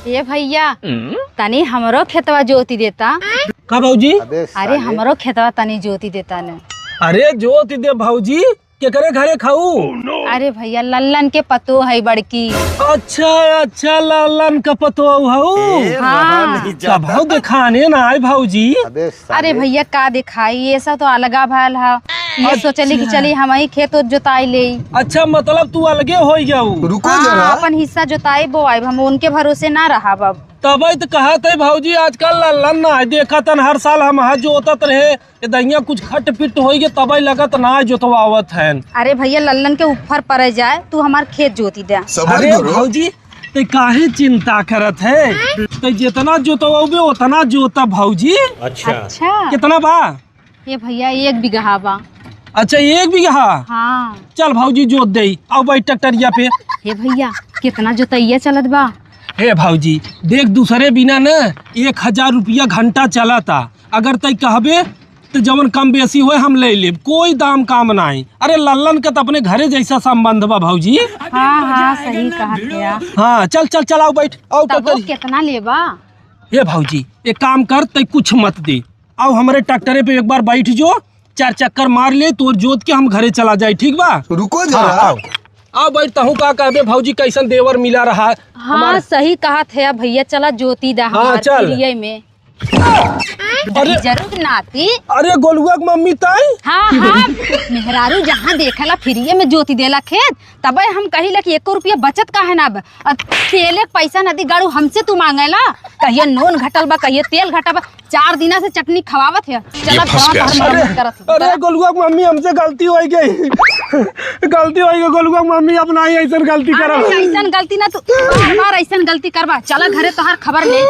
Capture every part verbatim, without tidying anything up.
ए भइया, तनी हमरो खेतवा जोती देता। का भौजी? अरे, हमरो खेतवा तनी जोती देता न। अरे जोती दे भौजी, केकरे घरे खाऊ? अरे भइया, लल्लन के पतोह है बड़की। अच्छा, अच्छा, लल्लन का पतोह हऊ? हाँ। कभऊ देखाने ना आए भौजी। अरे भइया, का देखाई, ये सब तो अलगा भयल ह। ये सोचली कि चली हमही खेत ओत जोताई लेई। अच्छा, मतलब तू अलगे होइ गऊ? रुको हाँ, जरा। अपन हिस्सा जोताई बोआई, हम उनके भरोसे ना रहब अब। तबई त कहत है भौजी, आजकल लल्लन ना है, देखत हन हर साल हमहँ जोतत रहे, ये दहिया कुछ खट पिट होइ गए, तबई लगत ना जोतवावत हैं। अरे भइया, लल्लन के ऊपर पड़े जाए, तू हमार खेत जोती दे। अरे भौजी, ते काहे चिंता करत है? ते जितना जोतवाबे उतना जोता भौजी। अच्छा। कितना बा? हे भइया, एक बिगहा बा। अच्छा, एक बिगहा? हाँ। चल भौजी, जोत देई। आउ बैठ ट्रैक्टरिया पे। हे भइया, कितना जोतइया चलत बा? हे भौजी, देख, दूसरे बिना न एक हजार रुपया घंटा चलता। अगर तै कहबे त जवन कम बेसी होए हम ले लेब, कोई दाम काम नाई। अरे लल्लन के त अपने घरे जैसा संबंध बा भौजी। हाँ, हाँ, सही कहत है। हाँ, चल, चल, चल, आउ बैठ, आउ तबो ट्रैक्टर। कितना लेबा? हे भौजी, एक काम कर, तै कुछ मत दे, आउ हमरे ट्रैक्टरे पे एक बार बैठ जो, चार चक्कर मार ले, तोर जोत के हम घरे चला जाई, ठीक बा? रुको जरा। हाँ, आउ। आउ बैठ, तहूँ का कहबे भौजी, कैसन देवर मिला रहा है हाँ, हमार। सही कहत है भइया, चला जोती दा हाँ, हमार चल। फ्रीये में। अरे जरूर नाती। अरे गोलुआ के मम्मी ताई। हाँ, हाँ, मेहरारू जहाँ देखेला फ्रीये में जोती देला खेत, तबे हम कहिला कि एको रुपया बचत काहे ना बा? अब तेले के पैसा नदी गाड़ू हमसे तू मांगेला, कहिए नून घटल बा, कहिए तेल घटल बा, चार दिना से चटनी खवावत है। चला ये फंस गया। मरम्मत करत है। अरे गोलुआ के मम्मी, हमसे गलती होइ गई, गलती होइ गई गोलुआ के मम्मी, अब ना ही ऐसन गलती करब। अरे ऐसन गलती ना, तू बार बार ऐसन गलती करबा। चला घरे, तोहार खबर नहीं।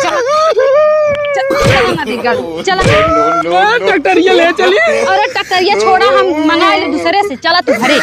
चला, चला, चला ना दी गाड़ू, चला। ए, ट्रैक्टरिया ले चली। अरे ट्रैक्टरिया छोड़ा, हम मंगा ले दूसरे से। चला तू घरे।